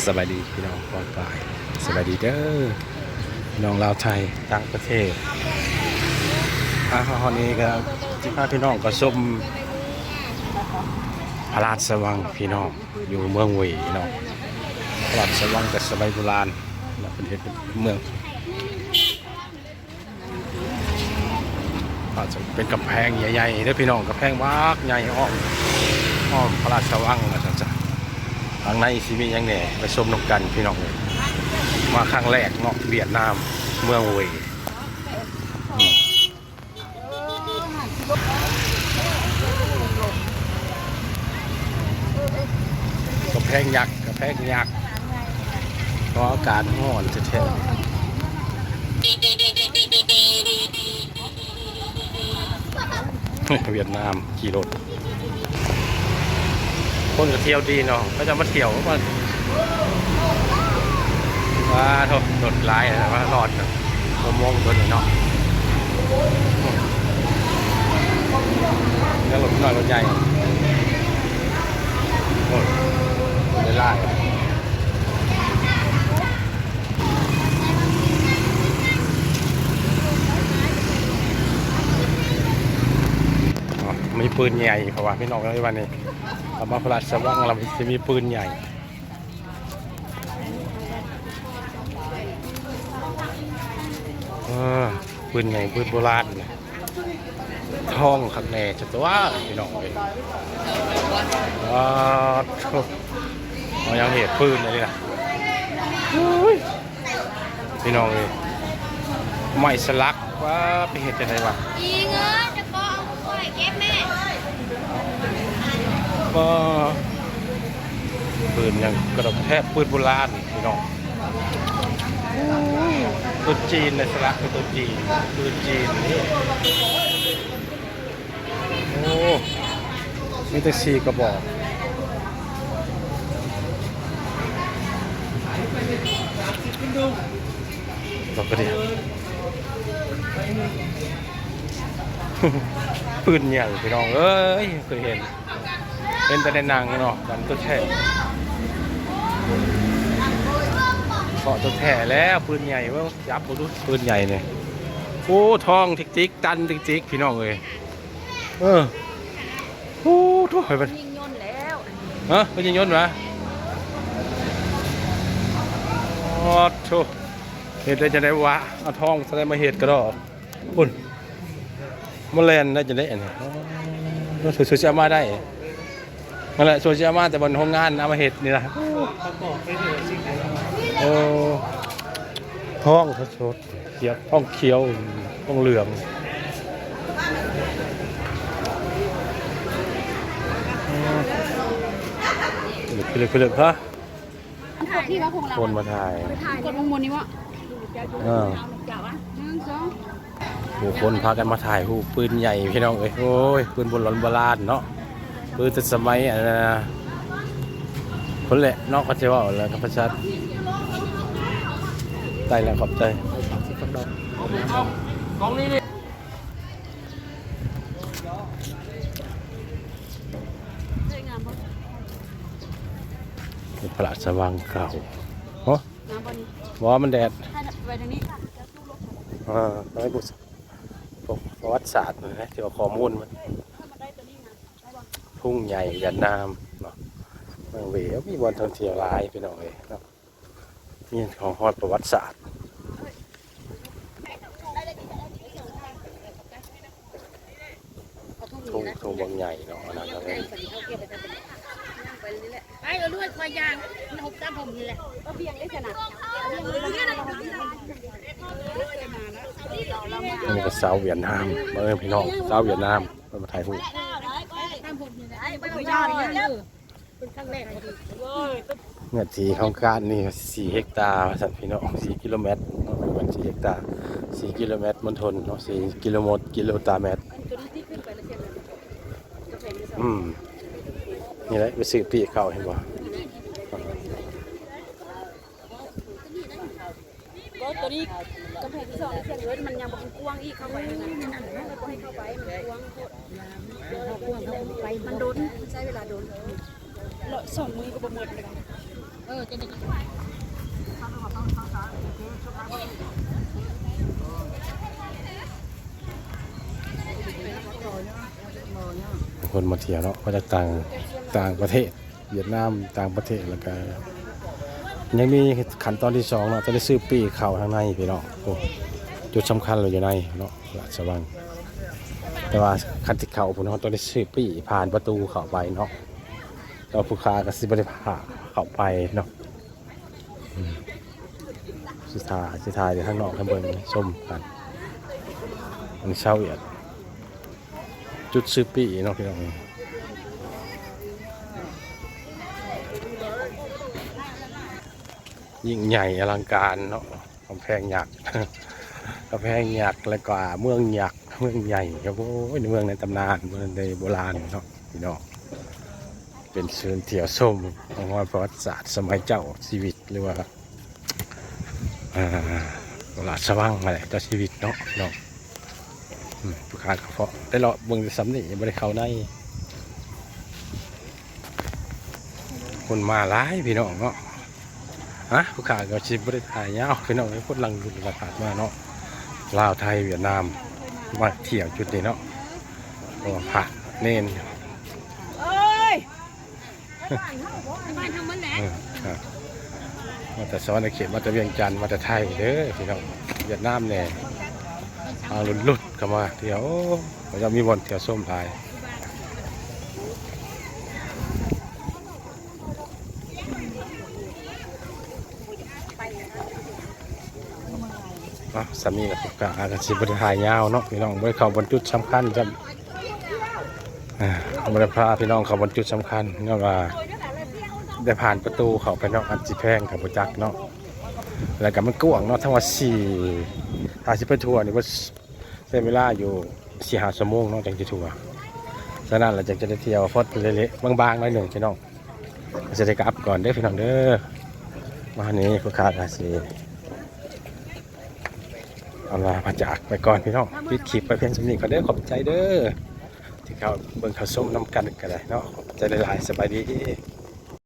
ສະບາຍດີພີ່ນ້ອງປ້ອງປາຍ ສະບາຍດີເດີພີ່ນ້ອງລາວໄທຕ່າງປະເທດ. ອາ ຮອດນີ້ກໍຊິພາພີ່ນ້ອງໄປຊົມພະລາຊະວັງພີ່ນ້ອງ ຢູ່ເມືອງເຫວເນາະ. ພະລາຊະວັງແຕ່ສະໄໝໂບລານເນາະ ເພິ່ນເຮັດເປັນເມືອງ ອາດຈະເປັນກຳແພງໃຫຍ່ໆເດີພີ່ນ້ອງ ກຳແພງບັກໃຫຍ່ອ້ອມ ອ້ອມພະລາຊະວັງວ່າຊັ້ນຊະ. ທາງໃນຊິມີຫຍັງແດ່ ໄປຊົມນຳກັນພີ່ນ້ອງເອີຍ. ມາຄັ້ງແລກເນາະ ຫວຽດນາມ ເມືອງເຫວ. ກຳແພງຍັກ ກຳແພງຍັກ ເພາະອາກາດຮ້ອນແທ້ໆ. ຫວຽດນາມຂີ່ລົດ ຄົນກໍທ່ຽວດີເນາະ ເຂົາເຈົ້າມາທ່ຽວ ມາ ປາໂທ້ ລົດຫຼາຍ ມາຮອດ ຫົກໂມງຕົວນີ້ເນາະ. ແລ້ວລົດນ້ອຍລົດໃຫຍ່ ໂອ້ຍ ໄດ້ຫຼາຍ. ອໍ ມີປືນໃຫຍ່ ເພາະວ່າພີ່ນ້ອງເອີຍ ວ່ານີ້ ເຮົາມາພະລາຊະວັງ ລະຊິມີປືນໃຫຍ່. ເອີ ປືນໃຫຍ່ ປືນໂບລານ ທອງຄັກແນ່ຊະຕົວະພີ່ນ້ອງເອີຍ. ປາໂທ້ ເອົາຫຍັງເຮັດ ປືນອັນນີ້ນະ. ໂອ້ຍ ພີ່ນ້ອງເອີຍ ໄມ້ສະຫຼັກ ວ່າໄປເຮັດຈັ່ງໃດວະ? ອີເງີ້ຍ ຈະເກາະເອົາຂ້ອຍເກັບແມ່. ບໍ່ ປືນຫຍັງກະດອກແທກ ປືນໂບລານພີ່ນ້ອງ. ໂອ້ຍ ປືນຈີນນະ ສະຫຼັກເປັນຕົວຈີນ ປືນຈີນນີ້. ໂອ້ ມີແຕ່ສີ່ກະບອກ ດອກກະດຽວ ປືນໃຫຍ່ພີ່ນ້ອງເອີຍ ເຄີຍເຫັນ ເຫັນແຕ່ໃນໜັງເນາະ. ບັດຕົວແທ້ ເພາະຕົວແທ້ແລ້ວ ປືນໃຫຍ່ ເບິ່ງ ຈັບເບິ່ງດູ ປືນໃຫຍ່ນີ້. ໂອ້ ທອງຕິກໆ ຕັນຕິກໆ ພີ່ນ້ອງເອີຍ. ເອີ ໂອ້ໂທ້ ເພິ່ນຍິງຍົນແລ້ວ ຮະ ເພິ່ນຍິງຍົນຫວາ? ໂອ້ໂທ້ ເຮັດໄດ້ຈັ່ງໃດວະ ເອົາທອງໃສ່ມາເຮັດກະດອກ ພຸ້ນ ມາແລ່ນໄດ້ຈັ່ງໃດອັນນີ້? ໂອ້ ໂທ້ ຊິເອົາມາໄດ້ ນັ້ນແຫຼະ ສ່ວນຊິເອົາມາແຕ່ບ່ອນໂຮງງານເອົາມາເຮັດນີ້ລະ. ໂອ້ ທອງສົດໆ ຂຽວ ທອງຂຽວ ທອງເຫຼືອງ ເລິກ ເລິກ ເລິກ ຮະ ຄົນມາຖ່າຍ ກດລົງບົນນີ້ບໍ່? ເອີ ໜຶ່ງ ສອງ ຜູ້ຄົນພາກັນມາຖ່າຍຮູບປືນໃຫຍ່ພີ່ນ້ອງເອີຍ. ໂອ້ຍ ປືນໂບລານໂບລານເນາະ ປືນແຕ່ສະໄໝອັນນັ້ນນະ ພຸ້ນແຫຼະເນາະ ເຂົາຊິເວົ້າແລ້ວກັບພາສາໄທແລ້ວ. ຂອບໃຈ. ພະລາຊະວັງເກົ່າ ຮະ ງາມບໍ່ນີ້? ບໍ່ ມັນແດດ ໃຫ້ໄວ້ທາງນີ້ ເອີ ໃຫ້ຜູ້ ປະ ປະຫວັດສາດນະ ທີ່ວ່າຂໍ້ມູນມັນ ທຸງໃຫຍ່ຫວຽດນາມເນາະ ເມືອງເຫວ ມີບ່ອນທ່ອງທ່ຽວຫຼາຍພີ່ນ້ອງເອີຍເນາະ ມີຮອດປະຫວັດສາດ. ທຸງ ທຸງບັກໃຫຍ່ເນາະ ອັນນັ້ນເນາະ ໄປເອົາດ້ວຍຄວາຍຢາງ ມັນຫົບຕາມຜົມນີ້ແຫຼະ ກໍພຽງໄດ້ຊະນະ ອັນນີ້ກໍສາວຫວຽດນາມ ເບິ່ງພີ່ນ້ອງ ສາວຫວຽດນາມ ເພິ່ນມາຖ່າຍຮູບ. ເນື້ອທີ່ຂອງການນີ້ສີ່ເຮັກຕາວ່າຊັ້ນພີ່ນ້ອງ ສີ່ກິໂລແມັດເນາະ ປະມານສີ່ເຮັກຕາ ສີ່ກິໂລແມັດມົນທົນເນາະ ສີ່ກິໂລມົດ ກິໂລຕາແມັດ. ອືມ ນີ້ແຫຼະ ໄປຊື້ປີ້ເຂົ້າ ເຫັນບໍ່? ບໍ່ ໂຕນີ້ກຳແພງທີ່ສອງ ທີ່ສຽງເອີ້ນ ມັນຍັງບໍ່ທັນກວ້າງອີກ ເຂົ້າໄປຫັ້ນນະ ມັນບໍ່ໃຫ້ເຂົ້າໄປ ມັນກວ້າງໂພດ ມັນດົນ ມັນໃຊ້ເວລາດົນ ລະສອງມື້ກໍບໍ່ໝົດເລີຍ. ເອີ ຄົນມາທ່ຽວເນາະ ມາຈາກຕ່າງ ຕ່າງປະເທດ ຫວຽດນາມ ຕ່າງປະເທດ ແລ້ວກະຍັງມີຂັ້ນຕອນທີສອງເນາະ ຕ້ອງໄດ້ຊື້ປີ້ເຂົ້າທາງໃນພີ່ນ້ອງ. ໂອ້ ຈຸດສຳຄັນເລີຍຢູ່ໃນເນາະ ລາດຊະວັງ ແຕ່ວ່າຄັນຊິເຂົ້າພຸ້ນ ເຮົາຕ້ອງໄດ້ຊື້ປີ້ຜ່ານປະຕູເຂົ້າໄປເນາະ ແຕ່ວ່າຜູ້ຄ້າກໍຊິບໍ່ໄດ້ພາເຂົ້າໄປເນາະ. ອືມ ຊິຖ່າຍ ຊິຖ່າຍຢູ່ທາງນອກໃຫ້ເບິ່ງຊົມກັນ ອັນນີ້ຊາວຫວຽດ ຈຸດຊື້ປີ້ເນາະພີ່ນ້ອງ ຍິ່ງໃຫຍ່ອະລັງການເນາະ ກຳແພງຍັກ ກຳແພງຍັກ ແລ້ວກໍເມືອງຍັກ ເມືອງໃຫຍ່ ໂອ້ຍ ເມືອງໃນຕຳນານ ເມືອງໃນໂບລານເນາະພີ່ນ້ອງ. ເປັນສູນທ່ຽວຊົມຮອຍປະຫວັດສາດສະໄໝເຈົ້າຊີວິດ ຫຼືວ່າ ອ່າ ລາດຊະວັງຫັ້ນແຫຼະ ເຈົ້າຊີວິດເນາະພີ່ນ້ອງ. ອືມ ຜູ້ຄ້າກໍພໍໄດ້ເລາະເບິ່ງແຕ່ສ່ຳນີ້ ຍັງບໍ່ໄດ້ເຂົ້າໃນ ຄົນມາຫຼາຍພີ່ນ້ອງເນາະ. ຮະ ຜູ້ຄ້າກໍຊິບໍ່ໄດ້ຖ່າຍຍາວພີ່ນ້ອງເອີຍ ຄົນຫຼັງດູນລະພາດມາເນາະ. ລາວ ໄທ ຫວຽດນາມ ມາທ່ຽວຈຸດນີ້ເນາະ ເພາະວ່າພະເນນ ເອີຍ ບ້ານເຮົາບໍ່ ບ້ານເຮົາໝົດແຫຼະ ເອີ ຮະ ມາແຕ່ສະຫວັນນະເຂດ ມາແຕ່ວຽງຈັນ ມາແຕ່ໄທເດີພີ່ນ້ອງ. ຫວຽດນາມແດ່ ທາງລຸດໆ ເຂົ້າມາທ່ຽວ ໂອ້ ເຂົາເຈົ້າມີບ່ອນທ່ຽວຊົມຫຼາຍ. ເນາະ ສ່ຳນີ້ລະ ກໍອາດຈະຊິບໍ່ໄດ້ຖ່າຍຍາວເນາະພີ່ນ້ອງ ບໍ່ໄດ້ເຂົ້າບ່ອນຈຸດສຳຄັນຊ້ຳ ອ່າ ບໍ່ໄດ້ພາພີ່ນ້ອງເຂົ້າບ່ອນຈຸດສຳຄັນ ຍ້ອນວ່າໄດ້ຜ່ານປະຕູເຂົ້າໄປເນາະ ອາດຊິແພງກໍບໍ່ຈັກເນາະ ແລ້ວກໍມັນກວ້າງເນາະ ທັງວ່າສີ່ ຖ້າຊິໄປທົ່ວນີ້ ໃຊ້ເວລາຢູ່ສີ່ຫ້າຊົ່ວໂມງເນາະ ຈັ່ງຊິທົ່ວ. ສະນັ້ນລະ ຈັ່ງຈະໄດ້ທ່ຽວພໍດເລະໆ ບາງໆ ໜ້ອຍໜຶ່ງພີ່ນ້ອງ. ຊິໄດ້ກັບກ່ອນເດີພີ່ນ້ອງເດີ. ມານີ້ຜູ້ຄ້າກະຊິອຳລາພາຈາກໄປກ່ອນພີ່ນ້ອງ. ປິດຄລິບໄປພຽງສ່ຳນີ້ກ່ອນເດີ. ຂອບໃຈເດີ ທີ່ເຂົ້າເບິ່ງເຂົ້າຊົມນຳກັນກະໄດ້ເນາະ. ຂອບໃຈຫຼາຍໆ. ສະບາຍດີ.